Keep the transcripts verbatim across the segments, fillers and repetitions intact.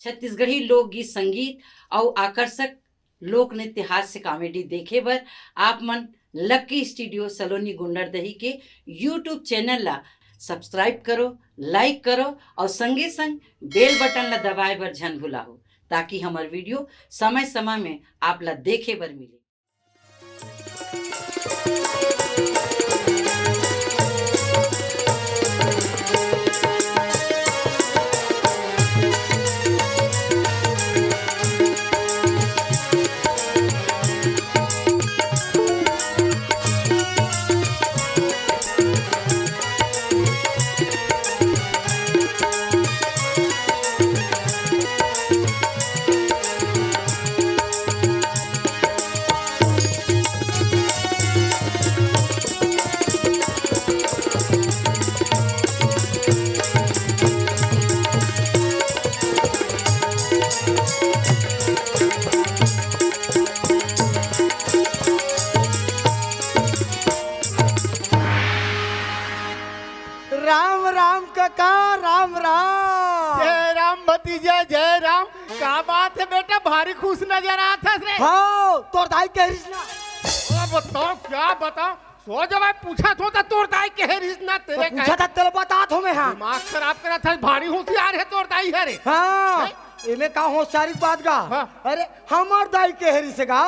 छत्तीसगढ़ी लोकगीत, संगीत अउ आकर्षक लोक नृत्य हास्य comedy देखे बर आप मन लक्की स्टूडियो सलोनी गुंडरदेही के YouTube चैनल ला subscribe करो, like करो अउ संगे संग bell button ला दबाए बर झन भुलाहू, ताकि हमर video समय समय में आप ला देखे बर मिले। राम राम कका, राम राम। जय राम भतीजा, जय राम। का बात हे बेटा, भारी खुश नजर आत हस रे। हाँ, तोर दाई कहे रिहिस ना। अरे बताओ, क्या बताओ, सो जब मैं पूछा थो त तोर दाई कहे रिहिस ना, तेरे तो पूछा कहे था, तेला बतात हों मैं, हाँ। दिमाग खराब करत हस, भारी होशियार हे तोर दाई हरे। हाँ, हैं? एमे का होशियारी के बात गा? हाँ। अरे, हमर दाई कहे रिहिस गा,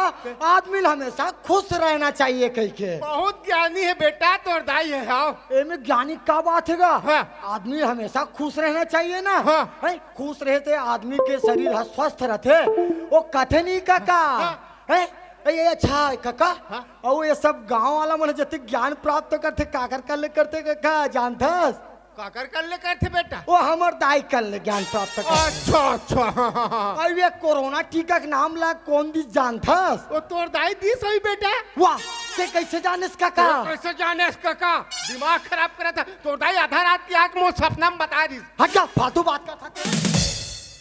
आदमी ल हमेशा खुश रहना चाहिए कहिके। बहुत ज्ञानी हे बेटा तोर दाई हे, हाँ। एमे ज्ञानी का बात हे गा? हाँ। आदमी ल हमेशा खुश रहना चाहिए ना। हाँ। हैं? खुश रहे ते आदमी के शरीर ह स्वस्थ रथे। वो कथे नहीं कका? हाँ। हैं? ए, ए, अच्छा कका, हाँ। अउ ये सब गांव वाला मन जतिक ज्ञान प्राप्त करथे, काकर कर ले करथे कका, जानथस? काकर कर ले करथे बेटा? वो हमर दाई कर ले ज्ञान प्राप्त करथे। अच्छा, अच्छा, हाँ, हाँ, हाँ। अउ ये कोरोना टीका के नाम ला कोन दिस जानथस? वो तोर दाई दिस होही बेटा। वाह, ते कैसे जानेस कका? ते कैसे जानेस कका? दिमाग खराब करत हे। तोर दाई आधा रात के आके मोर सपना में बता दिस। हट जा, फालतू बात करत हे।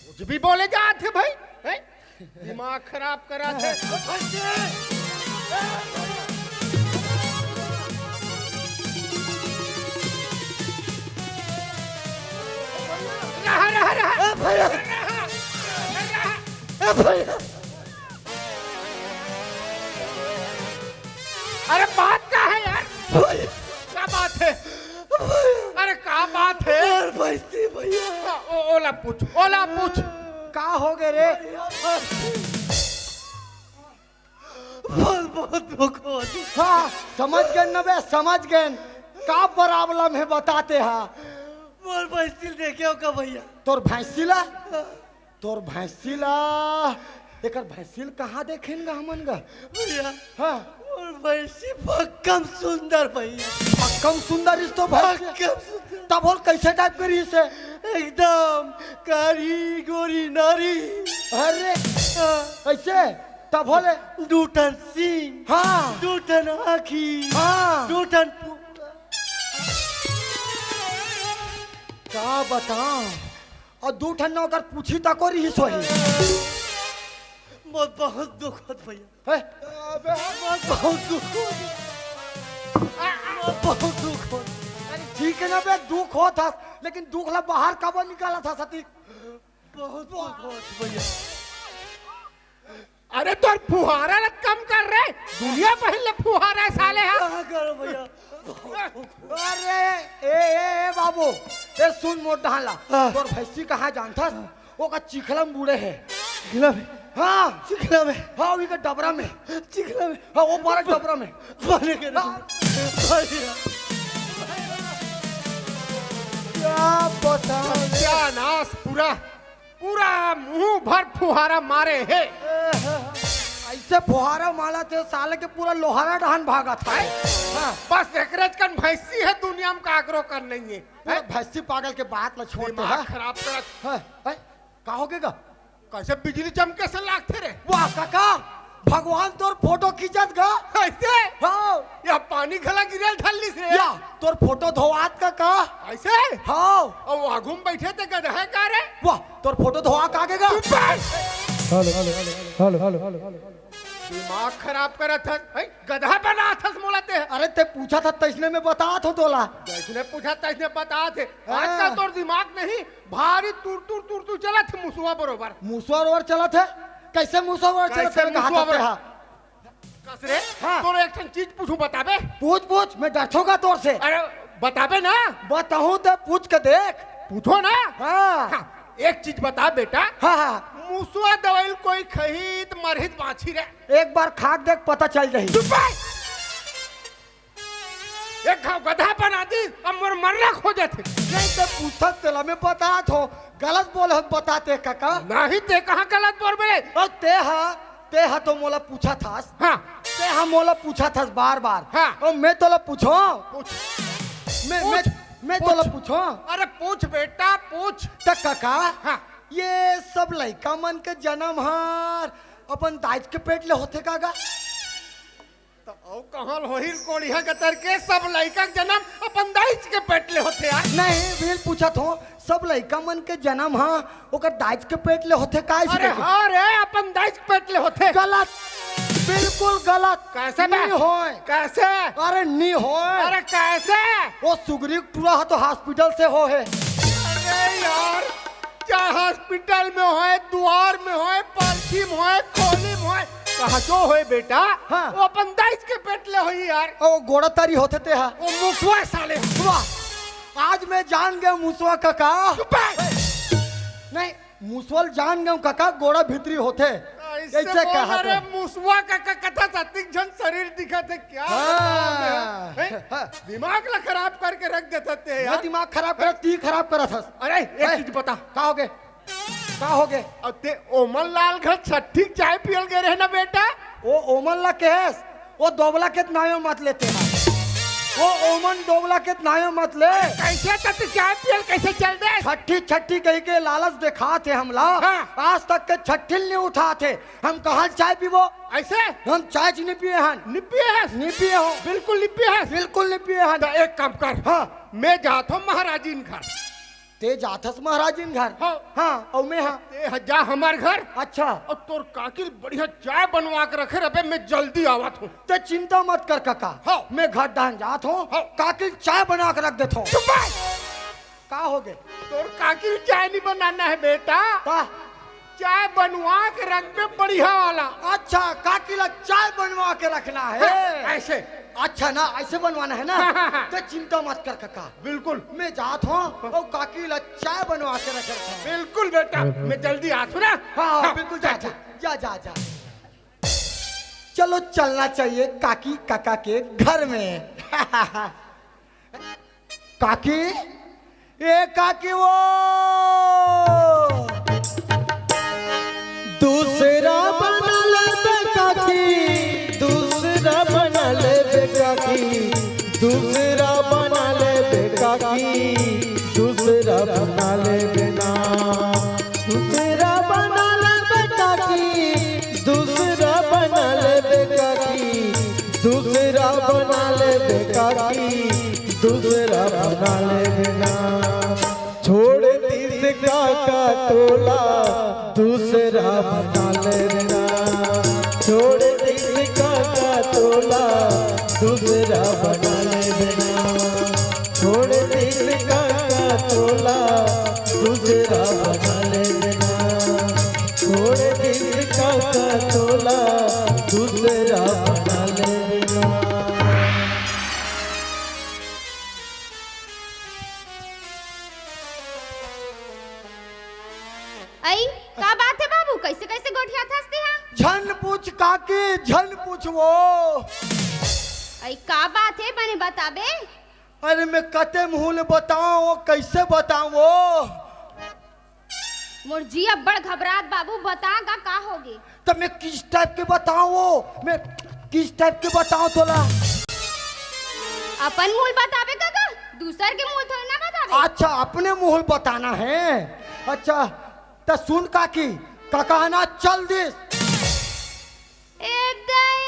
कुछ भी बोले जात हे भाई, हैं? दिमाग खराब करत हे। रहा, रहा, रहा। ए भैया। रहा। ए भैया। अरे बात का हे यार? भैया। का बात हे? भैया। अरे का बात हे? यार भैंसी भैया। ओ, ओला पूछ, ओला पूछ। का हो गे रे? भैया, भैंसी। बहुत, बहुत दुख होत हे। हाँ, समझ गेन न बे, समझ गेन। का problem हे बता ते हा? मोर भैंसी ल देखे हो का भैया? तोर भैंसी ला? तोर भैंसी ला, एकर भैंसी ल कहाँ देखेन गा हमन गा? भैया, हाँ। मोर भैंसी भक्कम सुंदर भैया। भक्कम सुंदर इस तो भैंसी। भक्कम सुंदर। तब होल कैसे type के रहिस हे? एकदम कारी गोरी नारी। अरे, हाँ। ऐसे? तब होले? दू ठन सींग। हाँ। दू ठन आँखी। हाँ। दू ठन पु- का बताओं? अउ दू ठन न ओकर पूछी तको रिहिस होही। मोर बहुत दुख होत भैया। हे? मोर बहुत दुख होत। मोर बहुत दुख होत। अरे ठीक हे न बे, दुख होत हस, लेकिन दुख ला बाहर काबर निकालत हस अतिक? बहुत दुख होत भैया। अरे तोर फुहारा ला कम कर रे, दुनिया पहिल ले फुहारा हे साले हा। का करो भैया? अरे, ए, ए, ए, बाबू, ए, सुन मोर डहान ला। हाँ। तोर भैंसी कहाँ जानथस? हाँ। ओकर चिखला में बूड़े हे। चिखला में? हाँ। चिखला में? हाँ, वही के डबरा में। चिखला में? हाँ, वो पारा डबरा में। पानी के हाँ। पानी। क्या बताओं? सत्यानाश पूरा। पूरा मुंह भर फुहारा मारे हे। ऐसे फुहारा मारत हे, साले के पूरा लोहारा डहान भागत हे। हैं? हाँ। बस एकरेच कन भैंसी हे दुनिया में, काकरो कन नहीं हे। पूरा हैं? भैंसी पागल के बात ला छोड़ दे, दिमाग हाँ? खराब करत। हाँ, हैं? का हो गे गा? कैसे बिजली चमके से लागथे रे? वाह काका, भगवान तोर फोटो खींचत गा। ऐसे? हाँ। या पानी घला गिरे ल धर लिस रे। या, तोर फोटो धोवात का का? ऐसे? हाँ। अउ आगू में बैठे ते गधा हे का रे? वाह, तोर फोटो धोवा का गे गा? चुप बे। Hello, hello, hello, hello, hello. दिमाग खराब करत हस, हैं? गधा बनात हस मोला ते। अरे, ते पूछा था, तैसने में बतात हो तोला। जैसने पूछा, तैसने बतात हे। हाँ। आजकल तोर दिमाग नहीं, भारी तुर, तुर, तुर, तुर चलत हे मुसवा बरोबर। मुसवा बरोबर चलत हे? कैसे मुसवा बरोबर चलत हे? कहा था ते हा? कस रे? हाँ। तोर एक ठन चीज पूछूं, बताबे? पूछ, पूछ, मैं डरथों का तोर से। अरे, बताबे ना। बताहूं तो पूछ के देख। पूछो ना। हाँ। हाँ, एक चीज बता बेटा। हाँ, हाँ। मुसवा दवाई कोई खही त मरही त बाँची रे। एक बार खा के देख, पता चल जाही। चुप बे। एक घाव गधा बना दी, अब मोर मरना खोजत हे। नहीं तो पूछत तेला मैं बतात हो, गलत बोले हो बतात हे कका। नहीं, ते कहाँ गलत बोल बे? और ते हा, ते हा तो मोला पूछत हस। हाँ। ते हा मोला पूछत हस बार बार। हाँ। और मैं तोला पूछों। पूछ। मैं, मैं, पूछ। मैं तोला पूछ। पूछों। अरे पूछ बेटा, पूछ। त कका, हाँ। ये सब लइका मन के जन्म हर अपन दाइच के पेट ले होथे का गा? त अउ कहाँ ले होही कोढ़िया गतर के, सब लइका के जन्म अपन दाइच के पेट ले होथे यार। नहीं, बिल पूछत हो, सब लइका मन के जन्म हा ओकर दाइच के पेट ले होथे का? अरे हाँ रे, अपन दाइच के पेट ले होथे। गलत, बिल्कुल गलत। कैसे बे? नी होय। कैसे? अरे नी होय। अरे कैसे? वो सुगरी टूरा हा तो हॉस्पिटल से हो हे। अरे यार, चाहे हॉस्पिटल में होय, दुआर में होय, पालथी में होय, खोली में होय, कहाँ तो होय बेटा, हाँ। वो अपन दाइच के पेट ले होही यार। ओ गोड़ा तरी होथे ते हा। वो मुसवा साले। वाह, आज मैं जान गया मुसवा कका। चुप बे। नहीं, मुसवा ल जान गया कका, गोड़ा भीतरी होथे। ऐसे ऐसे बोल कहा रे, तो। मुसवा कका कथा सतिक झन शरीर दिखत हे क्या? हाँ। हैं? हाँ। दिमाग ला खराब करके रख देथस ते मैं यार। दिमाग खराब करत, ती खराब करत हस। अरे, एक हैं? चीज बता। का होगे? का होगे? अब ते ओमन लाल घर छट्ठी चाय पियल गए रहे ना बेटा? ओ ओमन ला कहेस, वो दोबला के नामे मत लेते हैं। वो ओमन दोबला के नामे मत ले। कैसे तक चाय पियल कैसे चल दे? छट्ठी, छट्ठी कही के लालच दिखात हे हमला। हाँ। आज तक के छट्ठी नहीं उठात हे। हम कहाँ चाय पीबो? ऐसे? हम चाय च नहीं पिए हन। नहीं पिए हस? नहीं पिए हो। बिल्कुल नहीं पिए हस? बिल्कुल नहीं पिए हन। तो एक काम कर। हाँ। मैं जात हूँ महाराजिन घर। ते जाथस महाराजिन घर? हाँ। हाँ, अउ मैं हा? ते ह जा हमार घर। अच्छा। अउ तोर काकी ल बढ़िया चाय बनवा के रखे रबे, मैं जल्दी आवत हूँ। ते चिंता मत कर कका। हाँ। मैं घर डाहन जात हूँ। हाँ। काकी ल चाय बना के रख देत हूँ। चुप बे। का होगे? तोर काकी ल चाय नहीं बनाना हे बेटा। का? चाय बनवा के रखबे बढ़िया वाला। अच्छा, काकी ला चाय बनवा के रखना हे। हाँ, ऐसे। अच्छा ना, ऐसे बनवाना हे ना? हाँ, हाँ, हाँ। तो चिंता मत कर कका। बिल्कुल। मैं जात हूँ अउ काकी ला चाय बनवा के रख देत हूँ। बिल्कुल बेटा, मैं जल्दी आत हूँ ना। हाँ, हाँ, हाँ, बिल्कुल जा, जा, जा। जा, जा, जा। चलो चलना चाहिए काकी काका के घर में। काकी, ए काकी वो। दूसरा बना लेबे काकी, दूसरा बना लेबे काकी, दूसरा बना लेबे काकी, दूसरा बना लेबे ना। दूसरा बना लेबे काकी, दूसरा बना लेबे काकी, दूसरा बना लेबे काकी, दूसरा बना लेबे ना। छोड़ दिस काका तोला, दूसरा बना लेबे ना। छोड़ दिस काका तोला, दूसरा बना लेबे ना। छोड़ दिस काका तोला, दूसरा बना लेबे ना। छोड़ दिस काका तोला, दूसरा बना लेबे ना। अई, का बात हे बाबू? कैसे कैसे गोठियाथस तेहा? झन पूछ काकी, झन पूछ वो। अई, का बात हे, बने बताबे? अरे, मैं कते मुँह ले बताओं, वो कैसे बताओं वो? मोर जी अब्बड़ घबरात बाबू, बता गा का होगे? त मैं किस टाइप के बताओं वो? मैं किस टाइप के बताओं तोला? अपन मुँह ले बताबे कका, दूसर के मुँह ले थोड़ी ना बताबे। अच्छा, अपने मुँह ले बताना हे। अच्छा, त सुन काकी, कका ना चल दिस। ए दाई,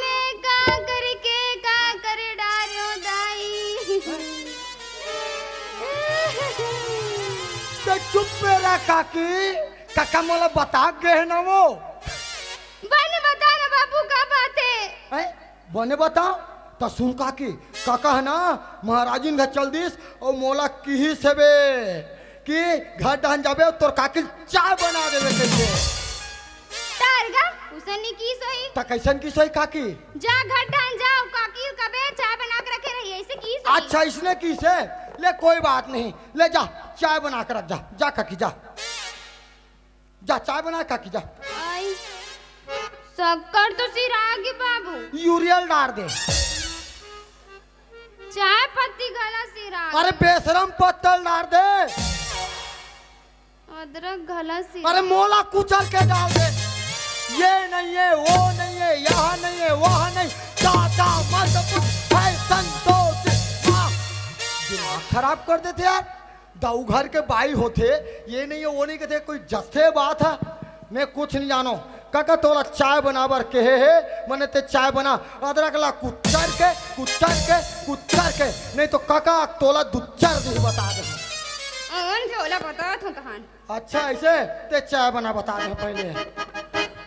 मैं का करके का कर डार्यों दाई। त चुप में रह काकी, कका मोला बता गे हे ना वो। बने बता ना बाबू। बने बता, त सुन काकी, काका ह ना महाराजिन घर चल दिस अउ मोला किहिस हवे कि घर डहन जाबे अउ तोर काकी ल चाय बना देबे कहिके। तारगा, उसन नी किहिस होही। त कइसन किहिस होही काकी? जा घर डहन जा, अउ काकी ल कबे चाय बना के रखे रही, अइसे किहिस होही। अच्छा, अइसने किहिस हे? ले कोई बात नहीं, ले जा, चाय बना के रख जा, जा काकी जा। जा, चाय बना काकी, जा। आई, शक्कर तो सिरागे बाबू। यूरियल डार दे। चाय पत्ती घला सिरागे। अरे बेशरम, पत्तल डार दे। अदरक घला सिरागे। अरे मोला कुचल के डार दे। ये नहीं है, वो नहीं है, यहाँ नहीं है, वहाँ नहीं, दादा मत कुछ है संतोष। वाह, दिमाग खराब कर देथे यार। दाऊ घर के बाई होथे, ये नहीं है, वो नहीं कथे, कोई जस्ते बात है। मैं कुछ नहीं जानो। काका तोला चाय बनाबर केहे हे, मने ते चाय बना, अदरक ला कुचर के, कुचर के, कुचर के, नहीं तो काका तोला दुच्चर दिही बता दे। अन झोला बतात हूँ तहान। अच्छा, अइसे ते चाय बना बता दे पहले।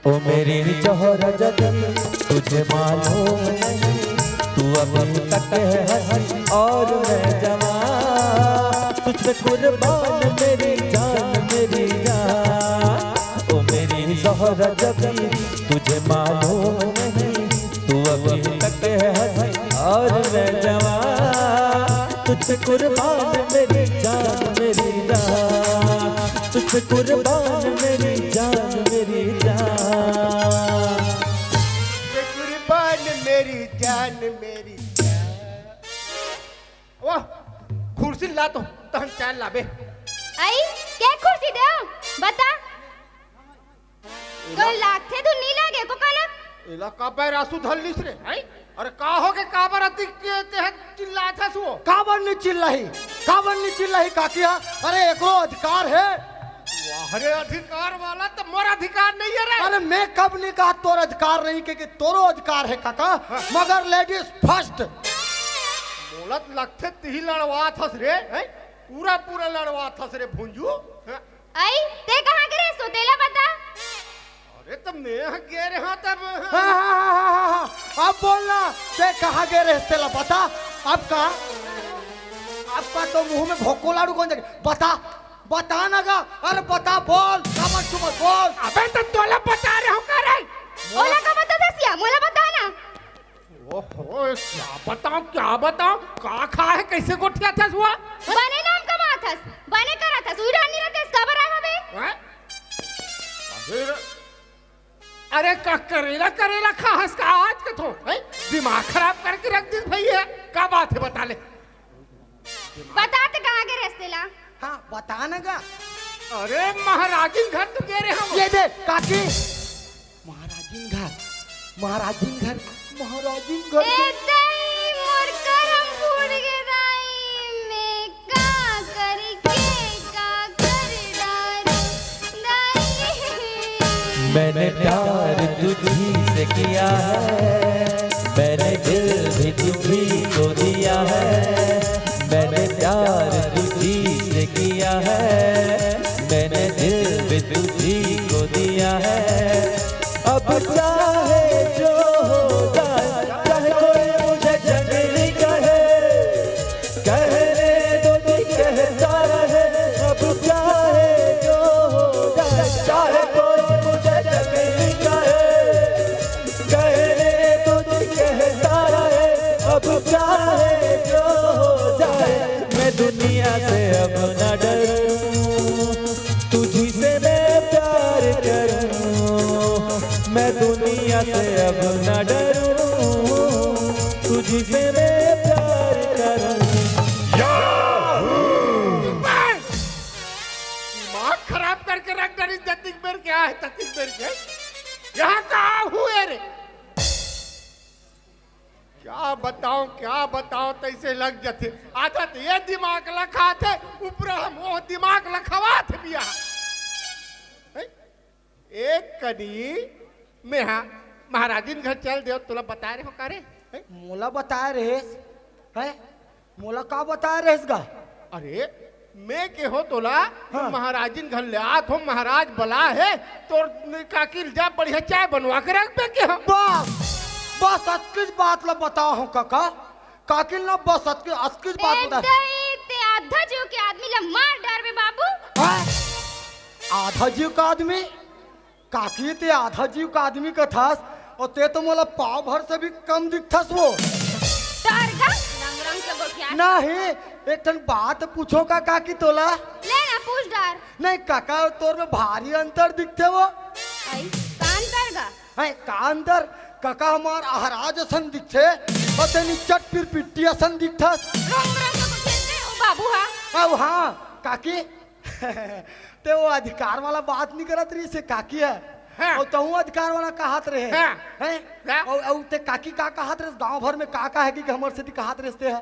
ओ मेरी जौहरा जबी, तुझे मालूम नहीं, तू अभी तक है हंसी और मैं जवान। तुझ पे कुर्बान मेरी जान, मेरी जान। ओ मेरी जौहरा जबी, तुझे मालूम नहीं, तू अभी तक है हंसी और मैं जवान। तुझ पे कुर्बान मेरी जान, मेरी जान। तुझ पे कुर्बान मेरी जान, मेरी जान। पे कुर्बान मेरी जान, मेरी जान। वाह, कुर्सी ला तो, तहन चाय लाबे। आई, के कुर्सी दे? बता। कोई लागथे धुन नहीं लागे को कनक? एला का बैरासू धर लिस रे, हैं? अरे का हो के काबर अति के तेह चिल्लात हस वो? काबर नहीं चिल्लाही? काबर नहीं चिल्लाही काकी हा? अरे एकरो अधिकार है। वाह रे, अधिकार वाला तो मोर अधिकार नहीं है रे। अरे मैं कब नहीं कहा तोर अधिकार नहीं, के, के तोरो अधिकार है काका, हाँ। मगर लेडीज फर्स्ट। मोला त लगथे तिही लड़वात हस रे, हैं? पूरा पूरा लड़वात हस रे भुंजू, हैं? आई, ते कहाँ गे रहेस ओ तेला बता। अरे, त मैं ह गे रेहेंव तब। हाँ, हाँ, हाँ, हाँ, हाँ, हाँ। अब बोलना, ते कहाँ गे रहेस तेला बता। अब का, अब का तो मुंह में भोको लाड़ू कौन जाके बता, बता ना गा। अरे बता, बोल, काबर छुपत, बोल। अबे, त तोला बता रेहेंव का रे? ओला का बता दसिया, मोला बता ना। ओहो, क्या बताऊं, क्या बताऊं, का खा है, कैसे गोठियाथस हुआ? बने नाम कमाथस, बने करथस, उही रहनी रहतेस, काबर आए हवे? हैं? अरे, अरे, का करेला, करेला खा हस का आज के थो, हैं? दिमाग खराब करके रख दिस भैया, का बात है, बता ले। बता ते कहाँ गे रहेस तेला? हाँ, बता ना गा। अरे, महाराजिन घर तो गे रेहेंव। ये दे, काकी। महाराजिन घर, महाराजिन घर, महाराजिन घर। ए दाई, मोर करम फूट गे दाई, मैं का करी के का कर डारूं दाई। मैंने प्यार तुझी से किया है, मैंने दिल भी तुझी को दिया है, मैंने प्यार तुझी से किया है, मैंने दिल भी तुझी को दिया है। अब चाहे जो हो जाए, चाहे कोई मुझे जंगली कहे, कहने दो जी कहता रहे। अब चाहे जो हो जाए, चाहे कोई मुझे जंगली कहे, कहने दो जी कहता रहे। अब चाहे जो हो जाए, मैं दुनिया से अब ना डरूं, तुझी से मैं प्यार करूं। मैं दुनिया से अब ना डरूं, तुझी से मैं प्यार करूं। दिमाग खराब करके रख डरिस, जतिक बेर के आए, ततिक बेर के। यहाँ का हुए रे? क्या बताओं, क्या बताओं, तैसे लग जाते। आदत ये दिमाग लखाथे, ऊपर हम वो दिमाग लखवाथे बिया। हैं? एक कनी में हाँ, महाराजिन घर चल देव, तोला बताए रेहेंव का रे? हैं? मोला बताए रहेस, हैं? मोला का बताए रहेस गा? अरे, मैं केहेंव तोला, हाँ। महाराजिन घर ले आत हों, महाराज बला हे, तोर काकी ल जा बढ़िया चाय बनवा के रख बे केहेंव। बस, बस अतकिच बात ला बताहूं कका। काकिल ना बस अतकिच, अतकिच बात ए बता। दई, ते आधा जीव के आदमी ला मार डारबे बाबू। हैं? आधा जीव का आदमी? काकी, ते आधा जीव का आदमी कथस, अउ ते तो मोला पाव भर से भी कम दिखथस वो। डर गा, रंग रंग के गोठिया। नहीं, एक ठन बात पूछों का काकी तोला? ले ना, पूछ डार। नहीं काका, तोर में भारी अंतर दिखथे वो। आई, का अंतर गा? हैं, का अंतर? काका हमार अहराज असन दिखथे, अउ ते निच्चट पिरपिट्टी असन दिखथस। रंग रंग के गोठिया से, ओ बाबू हा। अब हाँ, काकी, ते वो अधिकार वाला बात नहीं करत रहिस हे काकी ह। हाँ। अउ तहूं अधिकार वाला कहत रहे। हाँ। हैं? हाँ। अउ, अउ ते काकी का कहत रहिस, गांव भर में का का हे कि हमर सेती कहत रहिस ते ह?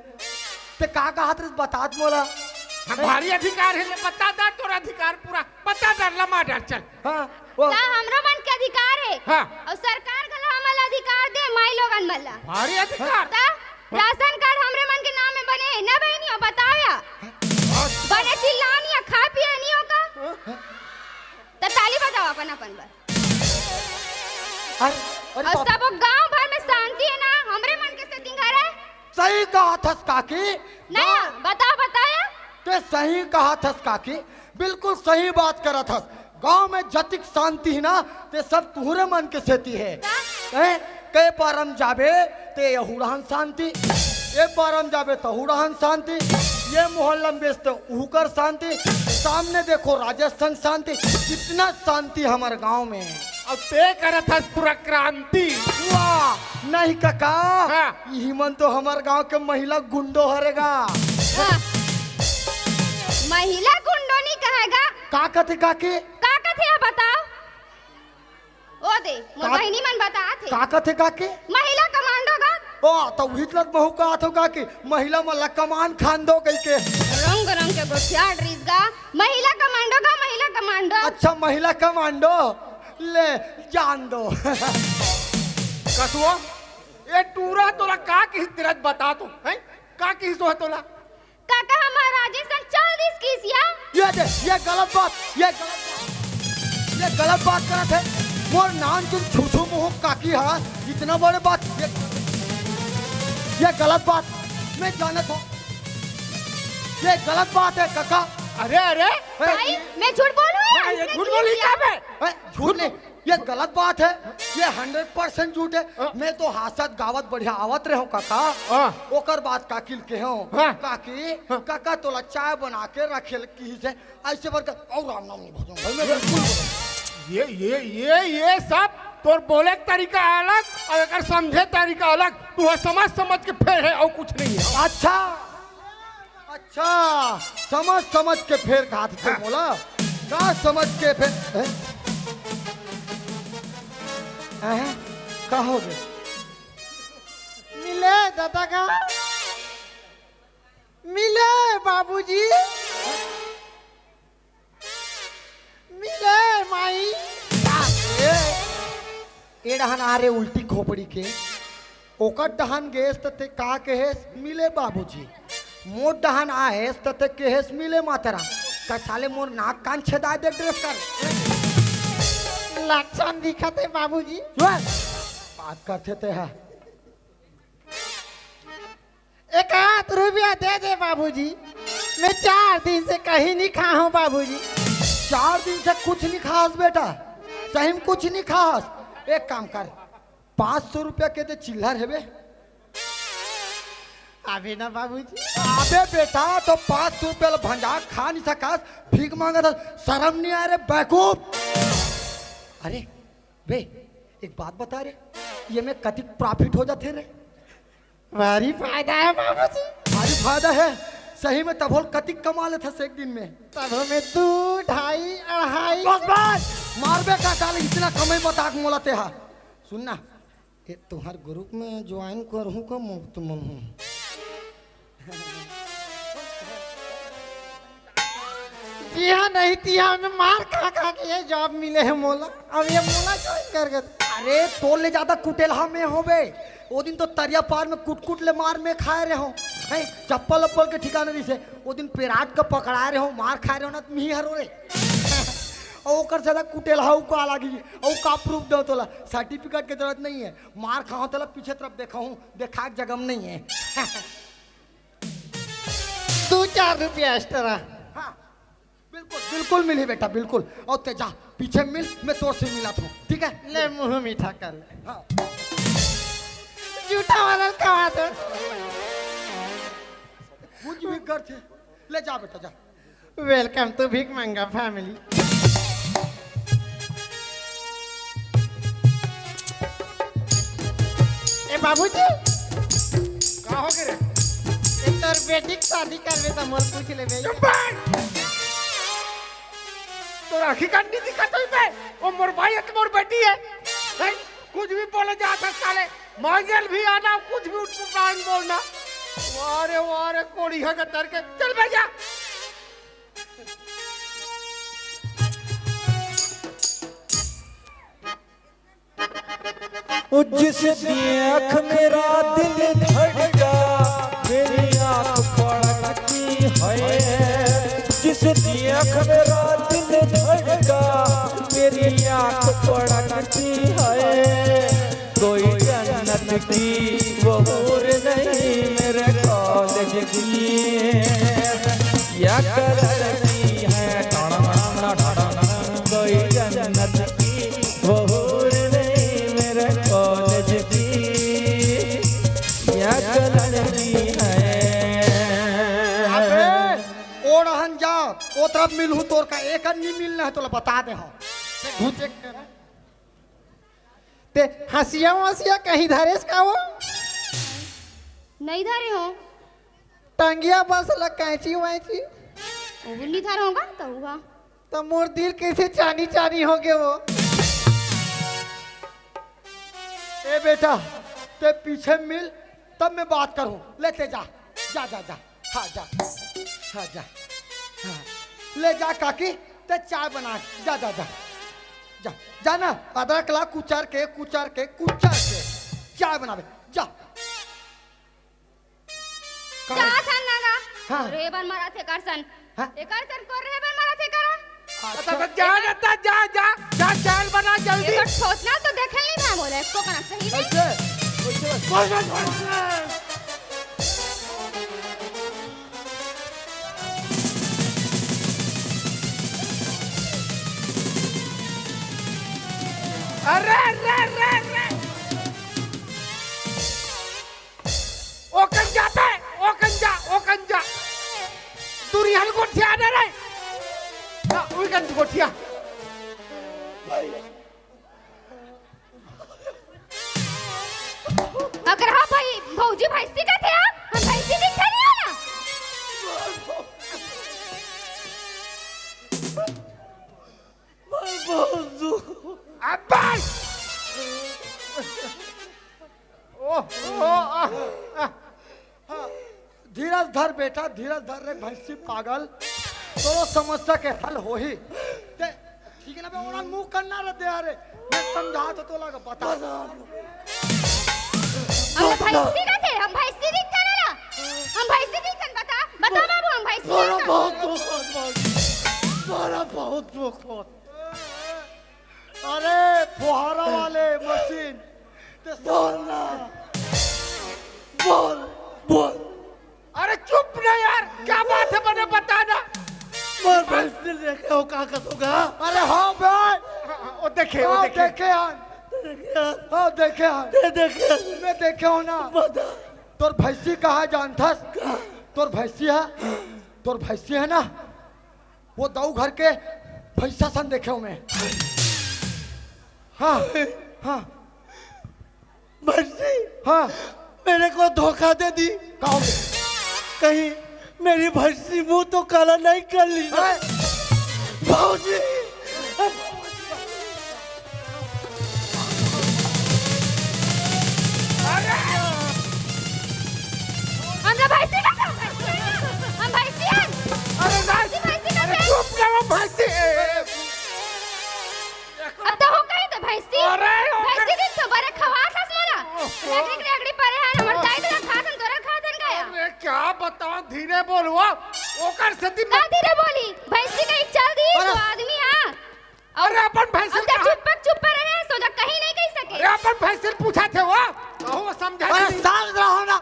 ते का कहत रहिस, बतात मोला। हाँ, हैं? भारी अधिकार हे, ले बता दा तोर अधिकार पूरा, बता दा, लमा डार, चल। हाँ, वो त हमरो मन के अधिकार हे। हाँ। अउ सरकार घला हमन ला अधिकार दे, माई लोगन मन ला। भारी अधिकार? त राशन कार्ड हमरे मन के नाम में बने हे ना बहिनी, अउ बताव या। बने चिल्लान या, खा पिए नहीं हो का? त ताली बजाव अपन अपन बर। अरे, अरे अउ बाप। सब गांव भर में शांति हे ना, हमरे मन के सेती हरे। सही कहत हस काकी। नहीं, गाँव बताव, बताव या। ते सही कहत हस काकी, बिल्कुल सही बात करत हस। गांव में जतिक शांति हे ना, ते सब तुहरे मन के सेती हे। का? हैं? के पारम जाबे ते यहू डहन शांति, ए पारम जाबे तहू डहन शांति, ये मोहल्ला में बेचते उहू कर शांति, सामने देखो राजेश संग शांति, कितना शांति हमर गांव में। अब ते करत हस पूरा क्रांति। वाह, नहीं काका, हाँ। इही मन तो हमर गांव के महिला गुंडो हरे गा। हाँ। महिला गुंडो नहीं कहे गा। का कथे काकी? का कथे, बताव? ओ दे, मोर का बहिनी मन बतात हे। का कथे काकी? महिला कमांडो गा। ओ, त उहिच लग महू कहत हो काकी, महिला मन ला कमान खान दो कहिके। रंग रंग के गोठियात रहिस गा, महिला कमांडो गा, महिला कमांडो। अच्छा, महिला कमांडो, ले, जान दो। कसुआ, ए टूरा तोला का किहिस तेला बता तो, हैं? का किहिस ओ तोला? काका हमार राजेश संग चल दिस किसिया। ये दे, ये गलत बात, ये गलत बात, ये गलत बात करत हे। मोर नानचुन छुछू मुँह काकी हा, इतना बड़े बात, ये, ये गलत बात, मैं जानत हूँ, ये गलत बात हे काका। अरे, अरे। भाई, मैं झूठ बोलूँ या हाँ, ये इसने झूठ किया बोली किया? का बे? ए, झूठ नहीं, ये गलत बात हे, ये हंड्रेड परसेंट झूठ हे। हाँ। मैं तो हासत गावत बढ़िया आवत रहे हूँ काका। हाँ। ओकर बाद काकी ल कहे हूँ, हाँ। काकी, हाँ। काका तोला चाय बना के रखे ल किहिस हे, ऐसे करके, और राम नाम नहीं भजूंगा भाई, मैं बिल्कुल। ये, ये, ये, ये सब तोर बोले के तरीका अलग अउ एकर समझे तरीका अलग। तू ह समझ समझ के फेर हे अउ कुछ नहीं हे। अच्छा, अच्छा, समझ समझ के फेर कहाथे हाँ। मोला, का समझ के फेर, हैं? हैं? का हो गे? मिले दादा का, मिले बाबूजी, मिले माई। ए, ए डहन आ रे उल्टी खोपड़ी के, ओकर डहन गेस त ते का कहेस, "मिले बाबूजी।" मोर डहन आएस त ते कहेस, "मिले माता राम।" का साले मोर नाक कान छेदा दे ड्रेस कर। लक्षण दिखत हे बाबूजी। चुप! बात करथे ते हा। एक आध रुपया दे दे बाबूजी, मैं चार दिन से कहीं नहीं खा हूँ बाबूजी। चार दिन से कुछ नहीं खास बेटा, सही में कुछ नहीं खास। एक काम कर, पाँच सौ रुपया के दे चिल्लर हेबे। अबे ना बाबूजी। अबे बेटा, तो पाँच सौ रुपया ला भंजा खा नहीं सकस, भीख मांगत हस, शर्म नहीं आय रे बेवकूफ। अरे बे, एक बात बता रे, ये में कतिक profit हो जाथे रे? भारी फायदा हे बाबूजी। भारी फायदा हे सही में। तभो ल कतिक कमा लेथस एक दिन में? तभो में दू, ढाई, अढ़ाई। बस, बस, मारबे का साले, इतना कमाई मजाक मोला ते हा। सुन ना, ये तुंहर group में join करहूँ का मुफ्त में हूँ? जिहां नहीं तिहां में मार खा खा के ये job मिले हे मोला। अब ये मोला join कर गए। अरे, तोर ले ज्यादा कुटेलहा में होबे। ओ दिन तो तरिया पार में कुट-कुट ले मार में खाए रहे हो। हैं, चप्पल-उप्पल के ठिकाना नहीं से। ओ दिन पेराट का पकड़ाए रहे हो, मार खाए रहे हो ना, तुम ही हरो रे। अउ ओकर से ज्यादा कुटेलहा का लागी। अउ का प्रूफ दो तोला? सर्टिफिकेट के जरूरत नहीं है। मार खाओ तोला पीछे तरफ देखा हूँ, देखा के जगह में नहीं है। दू चार रुपया एक्स्ट्रा। हाँ, बिल्कुल, बिल्कुल मिली बेटा, बिल्कुल। अउ ते जा, पीछे मिल, मैं तोर से मिला था, ठीक है? ले मुंह मीठा कर ले। हाँ। जूठा वाला कहा तो। कुछ भी कर थे, ले जा बेटा, जा। Welcome to भीख मंगा family। ए बाबूजी, का हो गे रे? ए तोर बेटी के शादी करबे त मोर पूछ लेबे। चुप बैठ। तोर आँखी कान नहीं दिखत होई बे? वो मोर भाई है कि मोर बेटी है? हैं? कुछ भी बोले जात है साले। मांगेल भी आना, कुछ भी उठ बोलना। वाह रे, वाह रे, कोढ़िया के तर के। चल भैया। ओ जिस देख मेरा दिल धड़का, मेरी आँख फड़कती है। जिस देख मेरा दिल धड़का, मेरी आँख फड़कती है। कोई जन्नत की वो हूर नहीं मेरे कॉलेज की, या कलर की है। कोई जन्नत की वो हूर नहीं मेरे कॉलेज की, या कलर की है। अबे, ओढ़हन जा, ओ तरफ मिलहूँ तोर का, एक अन्नी मिलना है तोला बता दे हो। ते घुचे के तेरा। ते हंसिया वंसिया कहीं धरेस का वो? नहीं धरे हो। टंगिया बस ला कैंची वैंची। वो भी नहीं धरे होगा तो हुआ। तो मोर दिल कैसे चानी चानी हो गए वो। ए बेटा, ते पीछे मिल, तब मैं बात करूं। लेते जा, जा, जा, जा। हाँ, जा। हाँ, जा। हाँ। ले जा काकी, ते चाय बना। जा, जा, जा। जा, जा ना, अदरक ला कुचर के, कुचर के, कुचर के चाय बनावे। जा। का? जा सन ना गा। हाँ। रेबर मारा थे कर सन। हाँ? एकर सन को रेबर मारा थे करा। अच्छा, अच्छा, जा, जा, जा, जा, जा, चाय बना जल्दी। एकर सोचना तो देखे नहीं था बोले, इसको करना सही नहीं। अच्छा, अच्छा। बस, बस, बस। अरे, अरे, अरे, अरे। ओ कंजा बे, ओ कंजा, ओ कंजा। दूरी हल गोठिया ना रे। ना, उई कंज गोठिया। अगर हाँ भाई, भौजी भैंसी का थे, हाँ? हम भैंसी दिखा नहीं आला। अब्बा! ओह, ओह, आह, आह। हाँ, धीरज धर बेटा, धीरज धर रे भैंसी पागल, तोरो समस्या के हल होही। ते ठीक है ना बे, ओरा मुंह करना रे दे रे, मैं समझा तो तोला का बता। हम भैंसी का थे, हम भैंसी दिखता ना ला, हम भैंसी दिखता बता, बता बाबू हम भैंसी तोरा दिखता। बहुत दुख होत बाबू, तोरा बहुत दुख होत। अरे फुहारा वाले मशीन, ते बोल ना, बोल, बोल। अरे चुप ना यार, क्या बात है, मने बता ना। मोर भैंसी देखे हो का कसोगा? अरे हाँ भाई। हाँ, हाँ, वो देखे, वो हाँ, देखे। देखे हन। देखे हन। हाँ, देखे हन। दे देखे। मैं देखे हो ना। बता। तोर भैंसी कहाँ जानथस? कहाँ? तोर भैंसी है? तोर भैंसी है ना? वो दऊ घर के भैंसा सन देखे हो मैं। हाँ, हाँ। भैंसी, हाँ। मेरे को धोखा दे दी। का हो गया? कहीं मेरी भैंसी मुंह तो काला नहीं कर ली ना? हाँ। भौजी। हमरा भैंसी का था, हम भैंसी हन। अरे ना, भैंसी का अरे था। चुप ना वो भैंसी। अब तो हो गई तो भैंसी। अरे, ओकर भैंसी दिन तो बड़े खवात हस मोला। ओहो। रेगड़ी, रेगड़ी परे हन, हमर दाई ददा खात हन, तोरा खात हन गया। अरे, क्या बताओ, धीरे बोल वो। ओकर से ती का धीरे बोली? भैंसी कहीं चल दी, अरे। तो आदमी आ। अरे अपन भैंसी अब ते कहा चुप चुप रहे, सोजा कहीं नहीं कह सके। अरे अपन भैंसी पूछा थे वो, कहूँ समझा अरे नहीं। शांत रहो ना।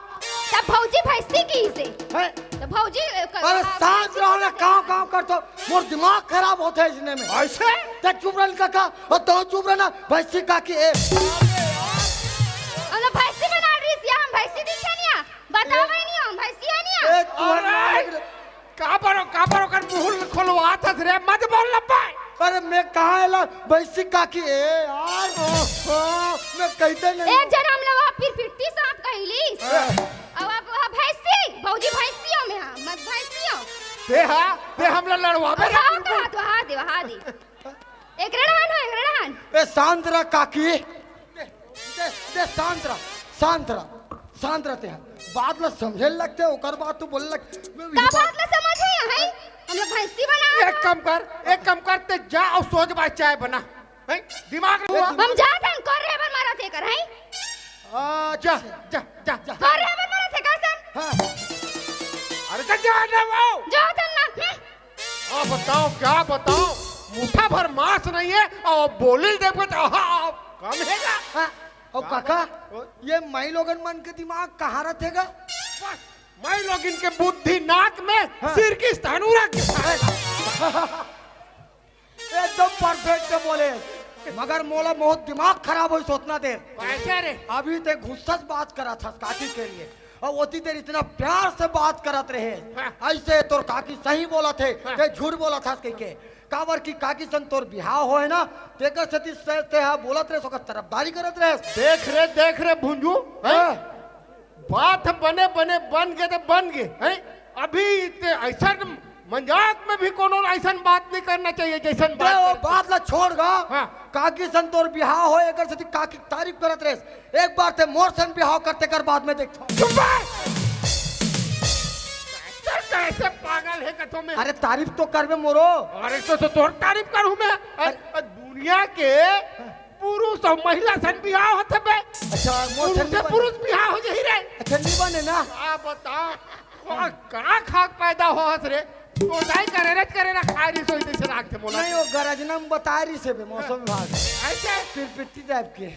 तब भौजी भैंसी की से। हैं? तो भौजी अरे शांत रहो ना, काव काव कर तो मोर दिमाग खराब होता है इसने में। ऐसे? ते चुप रहन काका, और तो चुप रहना भैंसी काकी ए। अरे भैंसी बना रही है, हम भैंसी दिखे नहीं है। बताओ ए, नहीं हम भैंसी है नहीं है। ए, तू अरे! का बरो, का बरो कर मुहुल खोलवा था रे, मत बोल लब्बा। अरे मैं कहाँ एला भैंसी काकी ए यार। ओहो, मैं कहते नहीं। एक जन हम लोग फिर फिरती सांप कहली। हाँ। अब आप वहाँ भैंसी, भौजी भैंसी हो में हाँ, मत भैंसी हो। ते हा, ते हमला लड़वाबे अब रे हाँ बिल्कुल। तो, हाँ दे, हाँ दे। एक रड़हान हो, एक रड़हान। ए शांत रह काकी। दे, दे, दे, शांत रह, शांत रह, शांत रहते हैं। बात ला समझे लगते, ओकर बात तू बोले लग। का बात ला समझ है, हैं? हम लोग भैंसी बना एक काम कर, एक काम कर, ते जा और सोच बाय चाय बना। हैं? दिमाग हुआ? हम जात हन, कर रहे बन मारा थे कर, हैं? आ, जा, जा, जा, जा। कर रहे बन मारा थे का सन? हाँ। अरे जा, जा ना वो। जात हन ना, हम्म। हाँ, बताओ, क्या बताओ? मुट्ठा भर मांस नहीं है और बोली देखो तो, हाँ, कम है क्या? हाँ, ओ क्या काका, बात? ओ, ये माई लोगन मन के दिमाग कहाँ रहते गा? बस, माई लोगन के बुद्धि नाक में, हाँ। सिर की स्थान उरक के। एकदम perfect बोले, मगर मोला बहुत दिमाग खराब होई सोचना देर। कैसे रे? अभी ते गुस्सा से बात करा था काकी के लिए, और ओती देर इतना प्यार से बात करत रहे, हाँ। ऐसे तोर काकी सही बोलत हे, हाँ। ते झूठ बोलत हस कह के। काबर की काकी सन तोर बिहाव होए ना, तेकर सेती से ते हा बोलत रहे, ओकर तरफदारी करत रहे। देख रे, देख रे भुंजू, हैं? हाँ। बात बने बने बन गे ते बन गे, हैं? अभी ते ऐसन मजाक में भी कोनो ऐसन बात नहीं करना चाहिए, जैसन दे, बात वो करते। बात ला छोड़ गा। हाँ। काकी सन तोर बिहाव होए, एकर सेती काकी तारीफ करत रहे। एक बार ते मोर सन बिहाव करते कर बाद में देख। चुप बे! तो कैसे पागल है कथो में? अरे तारीफ तो करबे मोरो। अरे तो, तो तोर तारीफ करूँ मैं? अरे, अरे, दुनिया के पुरुष और महिला सन बिहाव होथे बे। अच्छा, मोर पुरुष सन से नहीं बने। पुरुष बिहाव हो जाही रे। अच्छा, नहीं बने ना। का बताओ? वाह, का खाक पैदा होहस रे? तो दाई करे रे, करे ना खाए रही सोई जैसे राख थे मोला। नहीं, वो गरजना में बताए रही से बे, मौसम विभाग। ऐसे? सिर पिट्टी type के।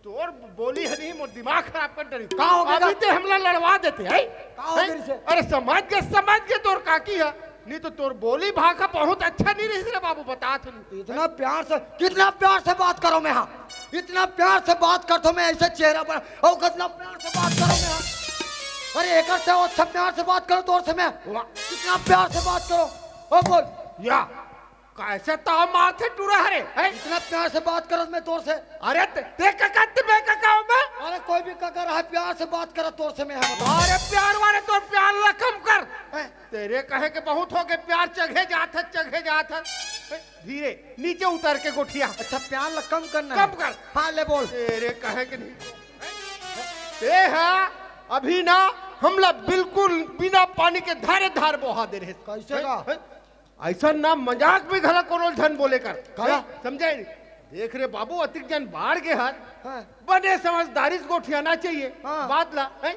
तोर बोली है नहीं, मोर दिमाग खराब कर डरी। का हो गया? अभी ते हमला लड़वा देते, हैं? का हो हैं? गया से? अरे समझ के, समझ के तोर काकी है, नहीं तो तोर बोली भाखा बहुत अच्छा नहीं रही रे बाबू, बता थे नहीं। इतना प्यार से, कितना प्यार से बात करो मैं, हाँ, इतना प्यार से बात करथो मैं, ऐसे चेहरा पर, और कितना प्यार से बात करो मैं, हाँ। अरे एकर से अच्छा प्यार से बात करो तोर से मैं, वाह। कितना प्यार से बात करो, ओ बोल। या कैसे ताव मारथे टूरा हरे, हैं? इतना प्यार से बात करत मैं तोर से। अरे ते, ते कका ते मैं कका हूँ मैं? अरे कोई भी कका रहा, प्यार से बात करत तोर से मैं, हम बता। अरे प्यार वाले तोर प्यार ला कम कर। हैं? तेरे कहे के बहुत हो गए, प्यार चघे जात है, चघे जात है। हैं? धीरे, नीचे उतर के गोठिया। अच्छा, प्यार ला कम करना है। कम कर। हाँ, ले बोल। तेरे कहे के नहीं। ते हा, अभी ना, हमला बिल्कुल बिना पानी के धारे धार बोहा दे रहे। कैसे हैं? का? हैं? ऐसा ना मजाक में घला कोनो झन बोले कर। काला? हैं? समझे नहीं? देख रे बाबू, अतिक जन बाढ़ के हर हाँ। बने समझदारी से गोठियाना चाहिए। हाँ। बात ला, हैं?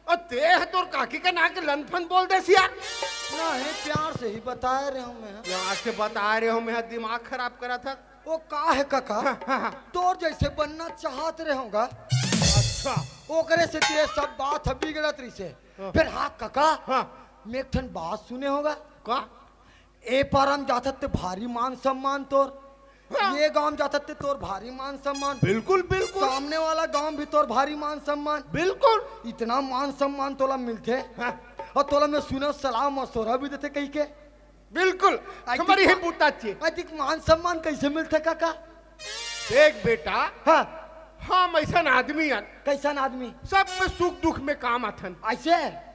और ते ह तोर काकी का ना के लनफन बोल देस यार। नहीं, प्यार से ही बताए रहे हूँ मैं। प्यार से बताए रहे हूँ मैं, दिमाग खराब करा था। वो का है काका? हाँ, हाँ, हाँ। तोर जैसे बनना चाहत रहे होगा। अच्छा। ओकरे से ते सब बात ह बिगड़त रही से। हाँ। फिर हाँ काका, हाँ। मैं एक ठन बात सुने होगा। का? ए पारन जाथत ते भारी मान सम्मान तोर, हाँ। ये गांव जाथत ते तोर भारी मान सम्मान, बिल्कुल, बिल्कुल। सामने वाला गांव भी तोर भारी मान सम्मान, बिल्कुल। इतना मान सम्मान तोला मिलथे, हाँ। और तोला मैं सुना सलाह मशवरा भी देथे कही के। बिल्कुल, अधिक हमारी ही मा-, पूछता चाहिए। अधिक मान सम्मान कैसे मिलथे काका? देख बेटा, हाँ। हम ऐसन आदमी हन। कैसन आदमी? सब में सुख दुख में काम आथन। ऐसे?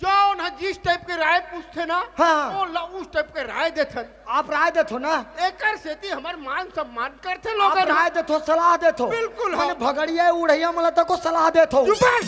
जौन ह जिस type के राय पूछथे ना, हाँ। वो ला उस type के राय देथन। आप राय देथो ना? एकर सेती हमर मान सम्मान करथे आप लोगन। राय देथो, सलाह देथो। बिल्कुल, माने हाँ। भगड़िया उड़ैया मन ला तको सलाह देथो। चुप रह।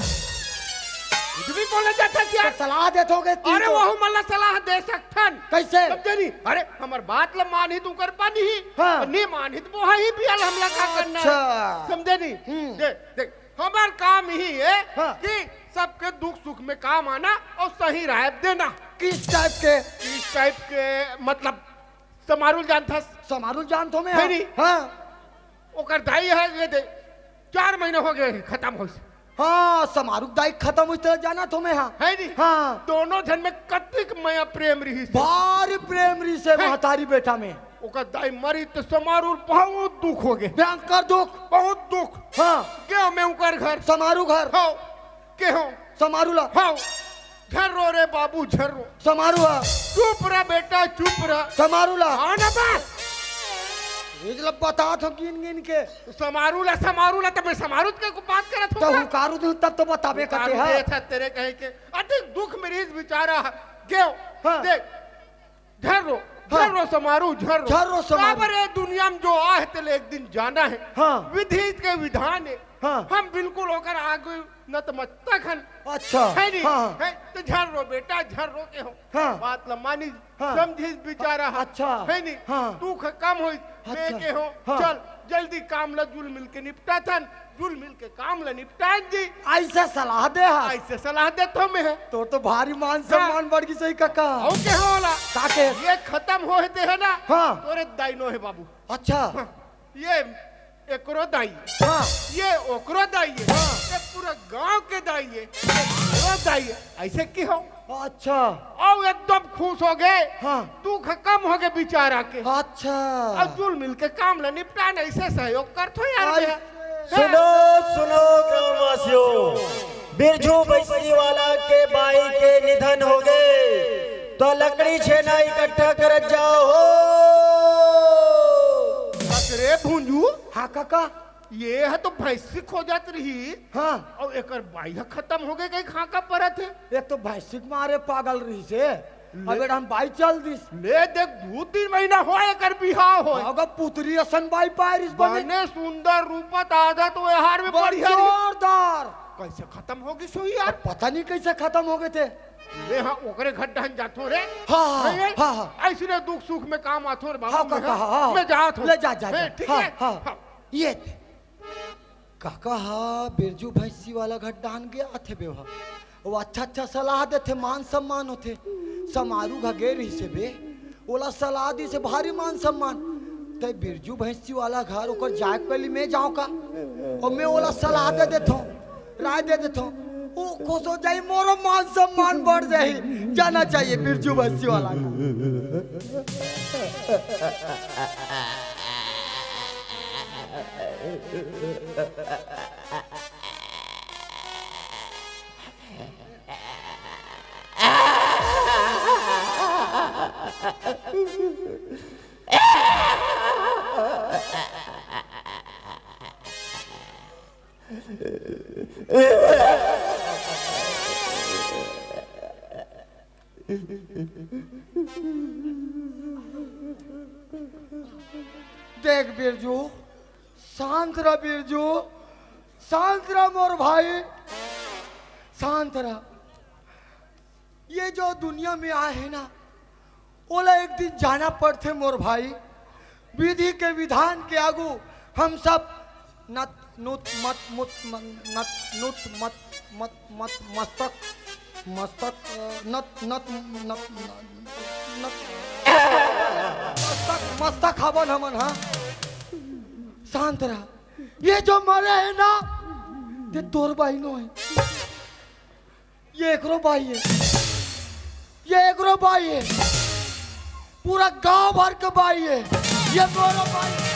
कुछ भी बोले जाता क्या? तो सलाह देथो के अरे तो। वहू मन ला सलाह दे सकथन। कैसे? समझे नहीं? अरे हमर बात ला मानही तो उकर बनही। हाँ। और नहीं मानही तो बोहा ही पियल हमला का करना है। अच्छा। समझे नहीं? हम्म। दे, देख, हमर काम यही है हाँ। कि सबके दुख सुख में काम आना और सही राय देना। किस type के? किस type के, मतलब, समारू ल जानथस? समारू ल जानत हों मैं, है हाँ। नहीं? हाँ। ओकर दाई हे, ये दे, चार महीना हो गए हे, खतम होइस। हाँ, समारू के दाई खतम होइस, तेला जानत हों मैं, हाँ। है नहीं? हाँ। दोनों झन में कतिक मया प्रेम रिहिस हे। भारी प्रेम रिहिस हे, हैं? महतारी बेटा में। ओकर दाई मरिस त समारू ल बहुत दुख हो गए। भयंकर दुख। बहुत दुख। हाँ। गेंव मैं ओकर घर। समारू घर। हाँ। केहेंव। समारू ला। हाँ। झन रो रे बाबू, झन रो। समारू हा। चुप रह बेटा, चुप रह। समारू ला। हाँ ना बस। ये ला बतात हों गिन गिन के। समारू ला, समारू ला, त मैं समारू के बात करत हों त ना। हुंकारू देहूं तब तो बताबे हुंकारू कते हा। देथे तेरे कहे के। अतिक दुख में रिहिस बिचारा। गेंव। हाँ। देख। झन रो, हाँ। झन रो समारू, झन रो। झन रो समारू। काबर ए दुनिया में जो आहे तेला एक दिन जाना हे। हाँ। विधि के विधान हे। हाँ। हम बिल्कुल ओकर आगू नतमस्तक हन। अच्छा। है नहीं? हाँ, हाँ। है? त झन रो बेटा, झन रो केहेंव। हाँ। बात ला मानिस, हाँ। समझिस बिचारा हा। अच्छा। है नहीं? हाँ। दुख कम होइस, मैं अच्छा। केहेंव, हाँ। चल, जल्दी काम ला जुल मिल के निपटाथन, जुल मिल के काम ला निपटान जी। अइसे सलाह दे हा। अइसे सलाह देथों मैं। तोर तो भारी मान सम्मान बढ़ गिस हे कका। अउ केहेंव ओला। का केहेस? ये खतम होए हे ते हे ना। हाँ। तोरे दाई नो हे बाबू। अच्छा। हाँ। ये एकरो दाई। हाँ। ये ओकरो दाई हे। हाँ। ये पूरा गांव के दाई हे। ये ओकरो दाई हे। अइसे केहेंव। अच्छा। अउ एकदम खुश हो गए। हाँ। दुख कम हो गए बिचारा के। अच्छा। अउ जुल मिल के काम ला निपटान, अइसे सहयोग करथों यार अइसे। मैं। सुनो, सुनो ग्रामवासियों, बिरजू भैंसी वाला के बाई के निधन हो गए, त लकड़ी छेना इकट्ठा करत जाओ हो। अरे भुंजू। हाँ कका। ये हा तो भैंसी खोजत रहिस। हाँ। अउ एकर बाई हा खतम हो गए, कहीं खांका परत हे। एक तो भैंसी के मारे पागल रहिस हे, ले। अब एडहन बाई चल दिस। ले देख, दू तीन महीना होए एकर बिहाव होए। अगर पुतरी असन बाई पाए रिहिस बने। बने सुंदर रूपा ताजा तो एहार में बड़ बढ़िया रहिस। जोरदार। कइसे खतम हो गिस होही यार? अब पता नहीं कइसे खतम हो गए थे। ले हाँ, ओकरे घर डहन जाथों रे। हाँ, हाँ, नहीं, हाँ, हाँ। अइसने दुख सुख में काम आथों रे बाबू, हाँ, मैं, कका, हाँ, हाँ। मैं जाथों। ले जा, जा, हैं, जा। ठीक हाँ, हे? हाँ। हाँ। ये थे। कका हा बिरजू भैंसी वाला घर डहन गे आथे बे हा। वो अच्छा अच्छा सलाह देथे, मान सम्मान होथे। समारू घर गे रहिस हे बे, ओला सलाह दिस हे भारी मान सम्मान। तैं बिरजू भैंसी वाला घर ओकर जाए के पहली मैं जाओं का? अउ मैं ओला सलाह दे देथों, राय दे देथों। वो खुश हो जाही, मोरो मान सम्मान बढ़ जाही। जाना चाहिए बिरजू भैंसी वाला घर। देख बिरजू, शांत रह बिरजू, शांत रह मोर भाई, शांत रह। ये जो दुनिया में आए हे ना, ओला एक दिन जाना पड़थे मोर भाई। विधि के विधान के आगू हम सब नत नुत मत मुत मन- नत नुत मत मत मत मस्तक मस्तक अ, नत नत नत नत मस्तक मस्तक हवन हमन। हाँ, शांत रह। ये जो मरे हे ना, ते तोर बाई नो हे। ये एकरो बाई हे, ये एकरो बाई हे, पूरा गांव भर के बाई हे, ये मोरो बाई हे।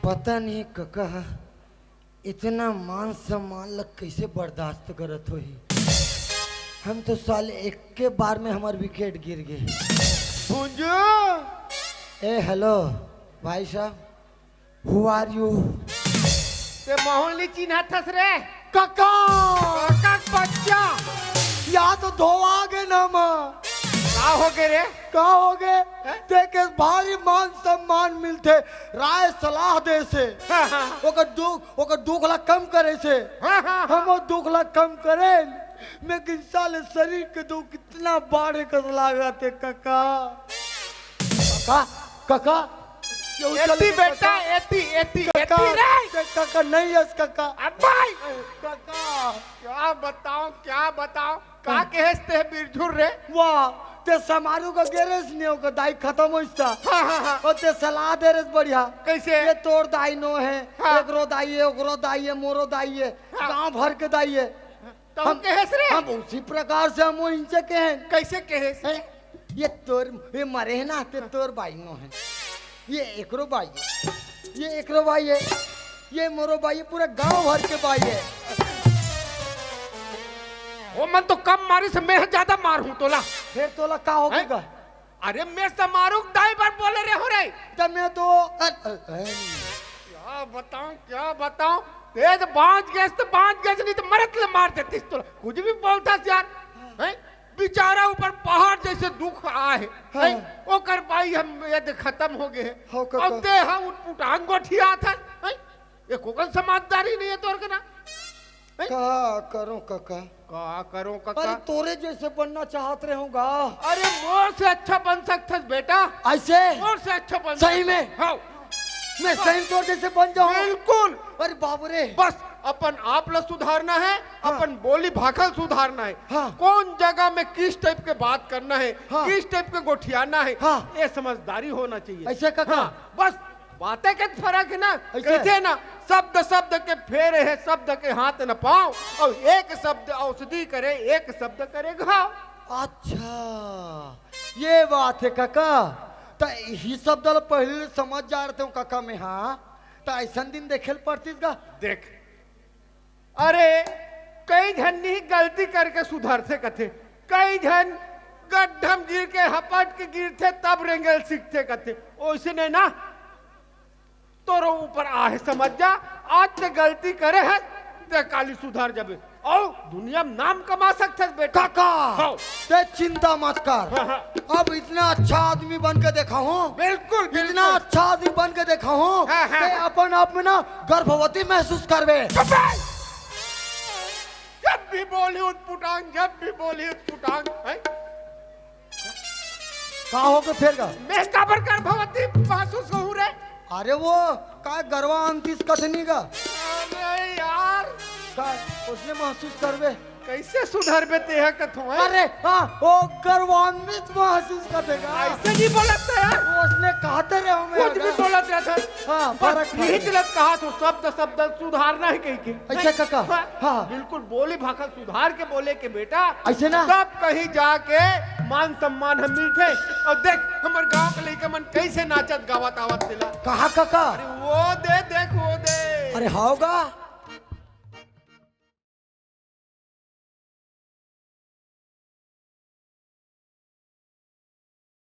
पता नहीं कका इतना मान सम्मान ला कैसे बर्दाश्त करत होही। हम तो साले एक के बार में हमार विकेट गिर गए। भुंजू! ए, हेलो, भाई साहब, who are you? ते महू ल नी चिन्हत हस रे? कका! कका के बच्चा! या तो धोवा गे ना मा। का का होगे रे? का होगे? हैं? तेके भारी मान सम्मान मिलथे। राय सलाह देसे। हाँ, हाँ, हाँ। ओकर दुख, ओकर दुख ला कम करेसे। हाँ, हाँ, हाँ। हम ओ दुख ला कम करेन। मैं किंसा ले शरीर के दुख इतना बाढ़े कस लागत हे कका। कका, कका, ये उछल एती के बेटा, कका। एती, एती, कका, एती रे। कका, नहीं यस कका। अब भाई। कका। क्या बताऊं, क्या बताऊं? का हाँ। कहेस ते बिरझुर रे? वाह, ते समारू का गेरेस ने ओकर दाई खतम होइस ता। हाँ, हाँ, हाँ। अउ ते सलाह दे रेस बढ़िया। कैसे? ये तोर दाई नो हे, हाँ। एकरो दाई हे, ओकरो दाई हे, मोरो दाई हे, हाँ। गांव भर के दाई हे। तो हम, कहेस रे? हम उसी प्रकार से हम वो इनसे कहें। कैसे कहेस? हैं? ये तोर, ये मरे हे ना, ते तोर बाई नो हे। ये एकरो बाई हे, ये एकरो बाई हे, ये मोरो बाई हे, पूरा गांव भर के बाई हे। ओ मन तो कम मारिस, मैं ज्यादा मारहूं तोला। फेर तोला का होगे हैं? गा? अरे मैं समारू के दाई बर बोले रेहों रे। त मैं तो, अ, अ, अ, क्या बताऊं, क्या बताऊं? तें बांच गेस त बांच गेस, नहीं तो मरत ले मार देतिस तोला। कुछ भी बोलथस यार, हैं? बिचारा ऊपर पहाड़ जैसे दुख आए हे, हाँ। हैं? ओकर बाई हम यदि खतम होगे हे। हो कका। अउ तें हा उटपुटांग गोठियाथस, हैं? एको कन समझदारी नहीं हे तोर कना, हैं? का करों कका? का करों कका? अरे तोरे जैसे बनना चाहत रेहों गा। अरे मोर से अच्छा बन सकथस बेटा। ऐसे? मोर से अच्छा बन सही सकथस। में? हाँ। मैं सही तोर जैसे बन जाऊं? बिल्कुल। अरे बाप रे। बस अपन आप ला सुधारना हे, हाँ। अपन बोली भाखा ल सुधारना हे, हाँ। कौन जगह में किस type के बात करना हे, हाँ। किस type के गोठियाना हे, हाँ। ये समझदारी होना चाहिए। ऐसे कका? हाँ, बस बातें के फरक हे ना। ऐसे? कहिथे ना, शब्द शब्द के फेर हे, शब्द के हाथ न पांव, अउ एक शब्द औषधि करे, एक शब्द करे घाव। अच्छा, ये बात हे कका। त इही शब्द ल पहिली ले समझ जाय रहितेंव कका मैं हा, त अइसन दिन देखे ल परतिस गा। देख, अरे, कई झन नहीं गलती करके सुधरथे कथे, कई झन गड्ढा म गिर के हपट के गिरथे तब रेंगे ल सीखथे कथे। ओइसने ना, तोरो ऊपर आहे समझ जा, आज तें गलती करे हस, तें काली सुधर जाबे। अउ दुनिया म नाम कमा सकथस बेटा। कका, हाँ। तें चिंता मत कर। हाँ, हाँ। अब इतना अच्छा आदमी बन के देखाहूं। बिल्कुल, बिल्कुल। इतना अच्छा आदमी बन के देखाहूं। हाँ, हाँ। तें अपन आप में ना गर्भवती महसूस करबे। चुप रह। जब भी बोली उटपुटांग, जब भी बोली उटपुटांग, हैं? का होगे फेर गा? मैं काबर गर्भवती महसूस होहूं रे? अरे वो का गर्वांतिस कथनी गा? अरे यार। का ओइसने महसूस करबे? कइसे सुधरबे तेहा कथों, हैं? अरे हाँ, ओ गर्वान्वित महसूस करथे गा। अइसे नहीं बोलत हे यार। ओइसने कहत रेहों मैं कुछ भी गा। बोलत रहिथे। हाँ, बस फरक यही पड़थे। गलत कहा तो शब्द शब्द सुधारना हे कहिके। अइसे कका? हाँ, हाँ। बिल्कुल बोली भाखा सुधार के बोले के बेटा। अइसे ना? तब कहीं जाके मान सम्मान ह मिलथे। अउ देख हमर गांव के लइका मन कइसे नाचत गावत आवत तेला। कहा कका? अरे वो दे, देख वो दे। अरे हव गा।